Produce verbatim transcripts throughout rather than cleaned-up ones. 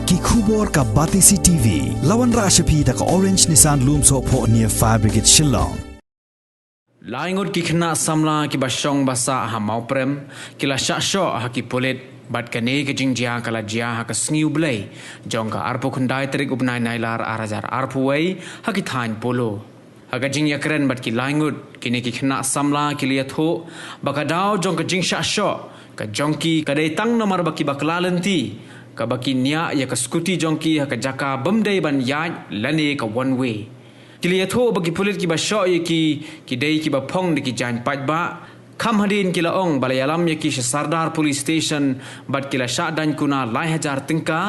Ki khubor ka Batesi T V. La wanrah sha phi da ka Orange Nissan Lumsohphoh near Fire Brigade Shillong. Lai ngut ki khynnah samla kiba shong ba sah ha Mawprem ki la shah shoh ha ki pulit bad kane ka jingjia ka la jia ha ka sngi U Blei jong ka arphew khyndai tarik u bnai Nailar ar hajar arphew wei ha ki thaiñ Polo. Ha ka jingïakren bad ki lai ngut, kine ki khynnah samla ki la ïathuh ba ka daw jong ka jingshah shoh ka jong ki ka dei tang namar ba ki bakla lynti, kaba ki niah ïa ka skuti jong ki ha ka jaka bym dei ban ïaid lane ka one way. Ki la ïathuh ba ki pulit kiba shoh ïa ki, ki dei kiba phong da ki jaiñ paidbah. Kham hadien ki la ong ba la ïalam ïa ki sha Sardar Police Station bad ki la shah daiñ kuna lai hajar tyngka,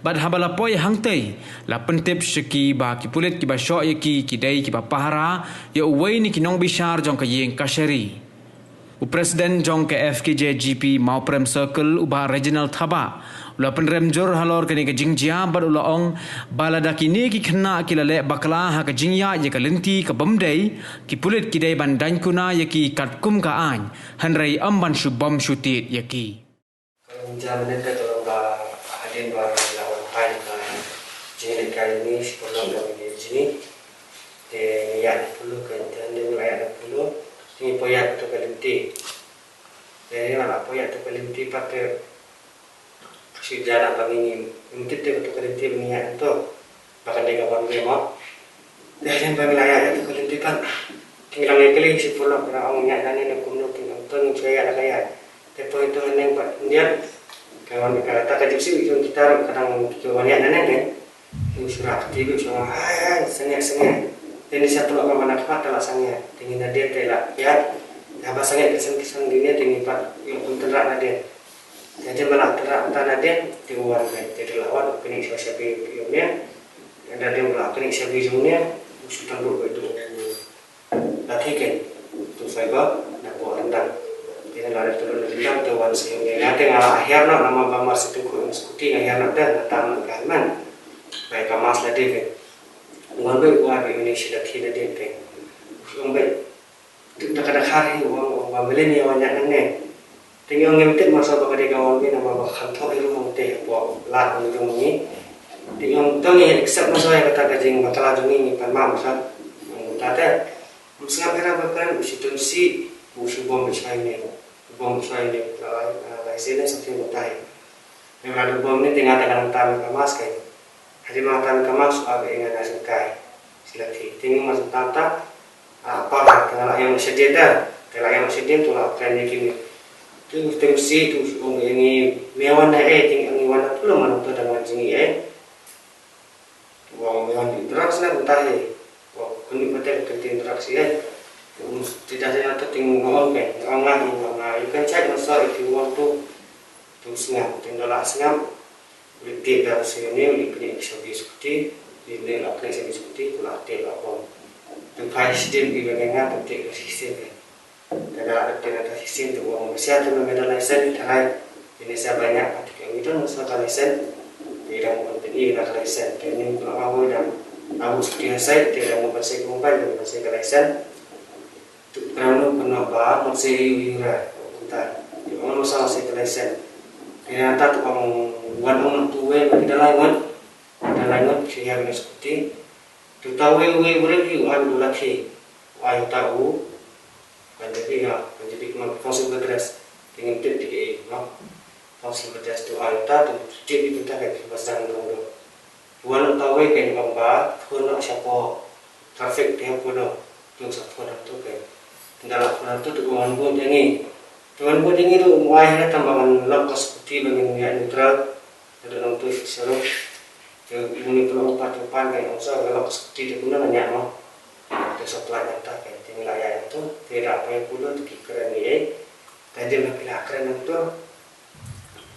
bad haba la poi hangtei la pyntip sha ki ba ki pulit kiba shoh ïa ki ki dei kiba pahara ïa uwei na ki nongbishar jong ka ïing kashari. U President jong ka F K J G P Mawprem Circle, u Bah Reginald Thabah, u la pynrem jur halor kane ka jingjia bad u la ong ba lada kine ki khynnah ki la leh bakla ha ka jingïaid ïa ka lynti ka bym dei, ki pulit ki dei ban daiñ kuna ïa ki katkum ka aiñ, hynrei ym ban shu bom shu tied ïa ki. Ka jingjia mynne ka long ba hadien ba la wan phai ka jingïalehkai jong ngi, shi phew khyndai jong ngi, te ngi ïaid na Polo, ka te hadien ba la ïaid na Polo te ngi poi ïaid kato ka lynti. Te hadien ba la poi ïaid kato ka lynti pat te Shu ïa la ba ngi ngim, ngim tip te kato ka lynti ba ngi ïaid hangto ba kan dei ka one way mo. Ïa, hadien ba ngi la ïaid ïa kato ka lynti pat, te ngi la ngi kylli shi phew lok, ngi la ong ïaid lane ne kumno, te ngi ong to ngim shu ïaid la ka ïaid. Te poi to haneng pat, ïa, ka wan ka, ta ka gypsy jong kita ruh ka dang ki wan ïaid haneng ne. Te u shu rah kti, u shu ong hai hai sangeh sangeh. Te ngi sa pynlong ka ban na khmat te la sangeh. Te ngi na dien te la ïaid. Te haba sangeh kyrsan kyrsan dien te ngi pat ïoh pyntrah na dien. Te hadien ba la tynrah mynta na dien te u wan beit, te da la wan u knieh sha shabi jong une. Te hadien ba la knieh shabi jong une u shu tang duh beit da u lathi keiñ, tu soi ba na poh ryndang. Te da la dep tu ryndang te u wan sha une. Nga te nga la hiar noh namar ba mar sha tyngkhuh jong scooty nga hiar noh te nga tam noh ka hynmen. Bai ka mask lade keiñ. U wan beit, u wan beit une sha lathi lade keiñ. U ong beit Te da ka dkhar hi u ong, u ong ba millennial wan ïaid nangne. Te ngi ong ngim tip, mar shu ba ka dei ka one way namar ba kham thoh hi ruh hangtei hapoh lad jong ngi. Te ngi ong to ngi accept, mar shu ïa kata ka jingbakla jong ngi, ngi pan map mar shu. Ong kumta te. Ym sngap hi ruh ba kren, u shu tun sih, u shu bom beit shuwa ïa ngi. U bom beit shuwa ïa ngi, la, la, license something kumta hi. Te la da bom ne te nga te nga nang tam ïa ka mask kein. Hadien ba nga tam ïa ka mask, u ap ïa nga na jingkai sha lathi. Te ngi mar shu tam ta, ah, pa nga te nga la ïeng noh shadien da. Te la ïeng noh shadien te u la kren ïa kine. Te u teng shi te u ong ïa ngi, me wan na ei? Te ngi ong ngi wan na Polo, mano to dang wan jingïeit ei. Te u ong me wan ïa drugs na kumta hi. Wa kuni pate ka contain drugs ei. Te u te da te na to te ngi ong ke, ong nga, ong nga, you can check myself if you want to. Te u sngap, te ngi la sngap. U la tied da u sngewne, u la knieh shabi scooty, u la knieh shabi scooty, u la tied la bom. Te phai shisien ki ba nga te tied ka shisien te. Te da la tied ka shisien te u ong ba shisha te me da license te lai. Te ne shisha ba ñiah pat te ki ong i don shisha ka license. Te da mo ban pyni ka license. Te ne u la ba u da. Abu scooty ha sait, te da mo ban sei ka mobile, ban sei ka license. Te u kren u kynnoh ba ngan sei ïa u ïa u ra, kumta. Te ong ngan sa sei ka license. Te nangta te ong wan ong nang tu wei, ba ki da lai ngut. Ki da lai ngut, shu ïa kane scooty. Te uta uwei uwei u briew hi u ai u lathi. U ai uta u Punjabi, ha, Punjabi kumno, form silver dress. Te ngim tip te kaei, no. Form silver dress te u ai uta, te u tip ïa uta ka ba sdang dong dong. Wan uta uwei kein u ong ba phone noh shapoh traffic te ha Polo. Te u sa phone hangto kein. Te ynda la phone hangto te u wan bud ïa ngi. Te wan bud ïa ngi ruh um ai hi tang ba ngan lock ka scooty ba ngin ïaid neutral. Te da nangto sha ruh. Te une u pynlong pat u pan kein, ong sa nga lock ka scooty te kumno ngan ïaid mo. Te sa pynlait hangta kein, te ngi la ïaid hangto. Te da poi ha Polo te ki kren ïa ei. Te hadien ba ki la kren hangto,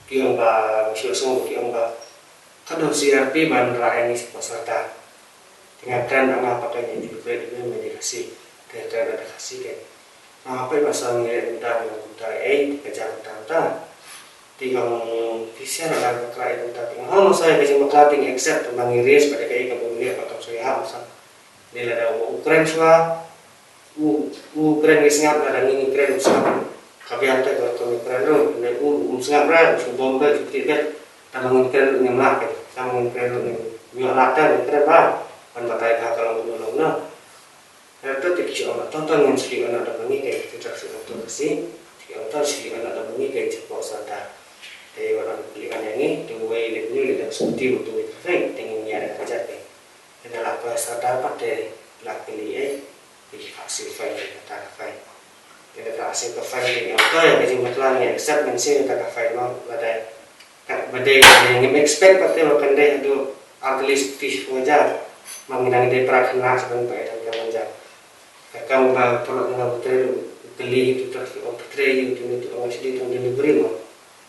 ki ong ba, shu ong ki ong ba ka don C R P ban rah ïa ngi shapoh Sardar. Te nga kren, nga pat ka ngi dei Blei, dei Blei, me dei Khasi. Te kren da Khasi kein. Nga pat ba sa ngi leh kumta, ngi kumta, ei, te ka jia kumta kumta. Te ong phi shisha la bakla ïa kumta, te nga, ho, masa ïa ka jingbakla te ngi accept, te ma ngi raise bad ïa kaei kaba ngi leh ba kam sngewbha, masa. Te lada u kren shuwa, u, u kren ngi sngap, lada ngi, ngi kren u sngap. Ka biang te ka rukom ngi kren ruh, lada u, um sngap ruh, u shu bom beit, u shu tied beit. Tang ba ngin kren ruh ngim lah beit. Tang ngin kren ruh ngin ïoh lad tang ngin kren ba ban batai ba ka long kumno long kumno. Hynrei to te ki ong to to ngin shu ïoh na da ba ngi kai tu tak shu ong to ka si. Ki ong to shu ïoh na da ba ngi kai chapoh sata. Te wat ong pili kan ïa ngi tu wei le nyu le da shu ti tu wei traffic te ngin ïa da ka jat te. Te da la pa sata pat te la pili eh. Te ki phah siew fine te kata ka fine. Te da phah siew ka fine te ong to ïa ka jingmyntoi ngi accept mynsiem kata ka fine mo lada Kat ba dei, ba dei ngim expect pat te ba kan dei haduh ar tylli shi phew hajar. Ma ngi dang dei pra khynnah sa ban peit ïa ka manja. Ka kam ba paralok na ba trei ruh kylli hi tu traffic ong ba trei hi tu ni tu ong shi dei tang delivery mo.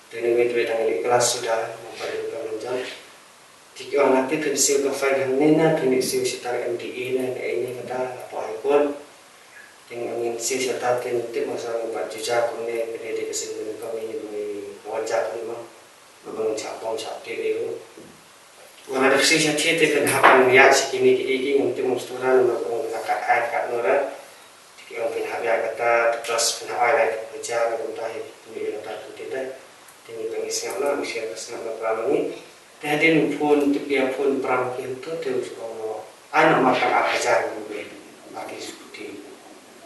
Tu ni wei tu wei tang ïaleh klas suda mo ba dei ka manja. Te ki ong na te phin siew ka fine hangne na phin siew shi tar M D A na kaei ne kata hapoh High Court. Te ngin siew shi tar te ngin tip mo sa ngin pat ju ja kumne ka dei dei ka siew kumne ka manja kumne mo. Ba ngin shah bom shah tip ïa u. Nga la dep siew sha thied te phin hap ban ïaid sha kine kiei kiei ngam tip mo sdang namar ba ong phin hap kat hai kat nora. Te ki ong phin hap ïaid kata te plus phin hap ai lai ka hajar na kumta hi phin ïaid kata phin tip te. Te ngi tang ngi sngap na ngi share ka sngap na pra ma ngi. Te hadien phone te pia phone pra ma ki hangto te u ong ai na mar tang ar hajar ngi ba ki scooty.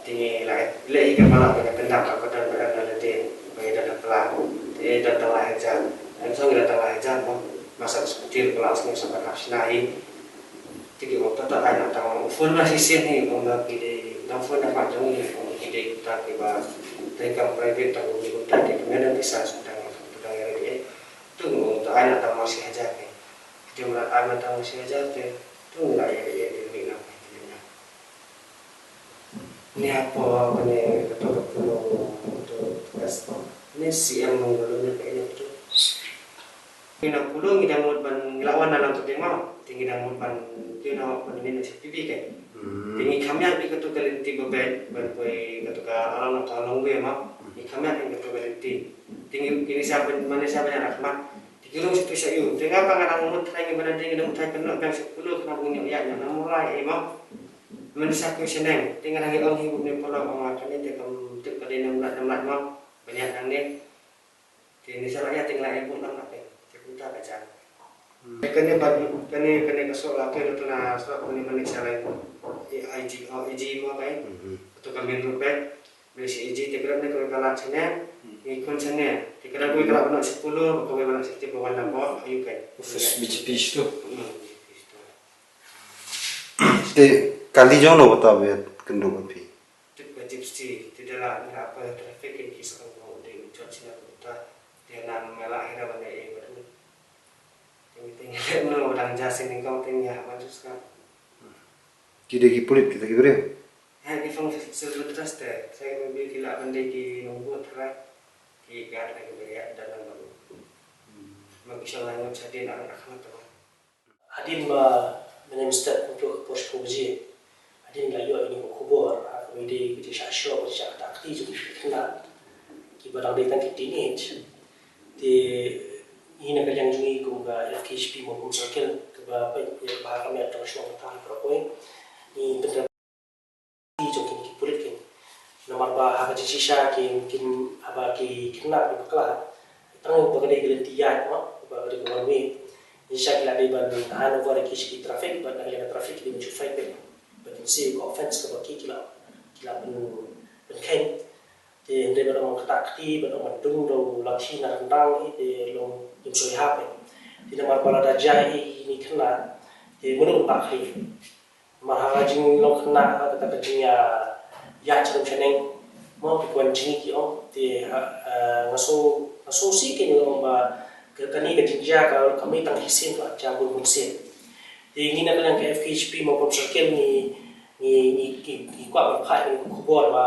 Te ngi la leh hi ka ba la ba ka pyndap ka ba don ba don na lade ba ngi don na pla. Te don tang lai hajar. Em song ngi don tang lai hajar mo. Masa scooty ka la sngewsih ba hap shna hi. Te ki ong to to ai na tang phone ba shisien hi ong ba ki dei tang phone na ma jong hi ong ki dei ta ki ba dei kam private tang ki ong ta ki me dang pisa song tang tang ya ri eh. Tu ong to ai na tang ma shi hajar hi. Jumlah ai na tang ma shi hajar te tu ngi la ya ri eh ni na. Ni hapoh kane kato ka pulong kato ka spot. Ni C M mong dolo ni ka ina kato. Ni na pulong ngi dang mut ban ngi la wan na nang to ding ma. Ti ngi dang mut ban ti na ban ni na C P B ke. Ti ngi kham ïa bi kato ka lynti ba ben ban poi kato ka alang na ka long we ma. Ngi kham ïa bi kato ka lynti. Ti ngi kini sa ban mane sa ban anak ma. Ti ki long situ sa yu. Ti nga pa nga dang mut trai ngi ban ding ngi dang mut trai kena ban sepuluh kena ngi ïa ïa na mulai eh ma. Mynta sa ku shaneng, te nga dang ïa ong hi bun ne polo ong ma kane te kam tip ka dei nam lat nam lat ma. Ban ïa dang ne. Te ni sa la ïa te nga la ïa bun nam lat te. Te kumta ka jan. Te kane ba kane kane ka so la te tu na so kane mane sa la. E I G o E G ma kai. Tu ka main road pe. Mane sa E G te kram ne ka la chane. Ni kun chane. Te kram ko ka la bana sepuluh, ko ka bana sepuluh ba wan na ko ayu kai. Office B J P tu. Te kali jong no bata be kendo ka phi. Tip ka gypsy, te da la ngi la pa traffic ki sa ko de chot sina ko ta. Te na me la hera ba ne e ba tu. Te mi te ngi le no dang ja sini ko te ngi ha ban sus ka. Ki de ki pulit kita ki briew. Ha ki fong sil sil tras te. Sa ki me bi ki la ban de ki nong bu tra. Ki ga da ki bria da na ba. Ma ki sha la ngot sa de na ra khmat ta. Hadien ba mynne mynstep kumjuh ka por shiphew baje. Hadien la ïoh ïa ka khubor ha kaba ïadei ka jingshah shoh ka jingshah ktah kti jong ki khynnah kiba dang dei tang ki teenage. Te ngi na ka liang jong ngi kum ka F K H P Mawpum Circle kaba peit ïa kaba ha ka miat jong ka shnong ka thaw para poi. Ngi pynrem jong kine ki pulit kine. Namar ba ha ka jingshisha ki, ki, haba ki khynnah ki bakla, tang ba ka dei ka lynti ïaid mo, ba ka dei ka one way. Jingshisha ki la dei ban hand over ïa ki sha ki traffic, bad na ka liang ka traffic ki dei ban shu fight back. Bad kin siew ka offense kaba ki, ki la, ki la pyn, pynkheiñ. Te hynrei ban ong ktah kti, ban ong ban dung da u lathi na ryndang, eh, te long ym soi hap, eh. Te namar ba lada jia, eh, ine i khynnah, te mano ban bah khlieh. Namar ha ka jinglong khynnah, ha kata ka jingïa, ïa shaneng shaneng. Mo ki kwah jingïa ki ong, te ha, eh, nga sngew, nga sngew sih kein ong ba, ka, kane ka jingjia ka, ka mih tang shisien ka jia bun bun sien. Te ngi na ka liang ka F K H P Mawpum Circle ngi, ngi, ngi, ngi, ngi kwah ban phah ïa ka khubor ba,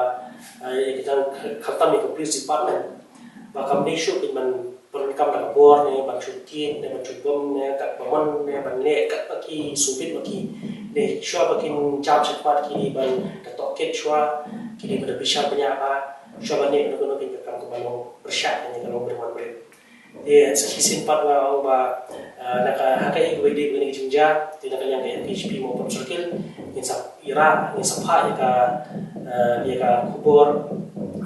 eh, ïa ka jang khamtam ïa ka police department. Ba kam dei shuh kein ban pyndonkam da ka bor ne, ban shu tied ne, ban shu bom ne, kat ba mon ne, ban leh kat ba ki sngewbit ba ki. Ne, shuwa ba kin jam shakhmat ki dei ban da tohkit shuwa, ki dei ban da bishar bniah ba, shuwa ban leh kano kano kein ka kam kaba long pyrshah ne, ka long brimwan briew. Te sa shisien pat nga ong ba, eh, na ka, ha kaei kaba ïadei bad kane ka jingjia, te na ka liang ka F K H P Mawpum Circle, ngin sa ïarap, ngin sa phah ïa ka, eh, ïa ka khubor,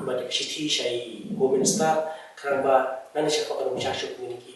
bad ïa ka shithi sha i Home Minister, khnang ba, nangne shakhmat kan ym shah shuh kine ki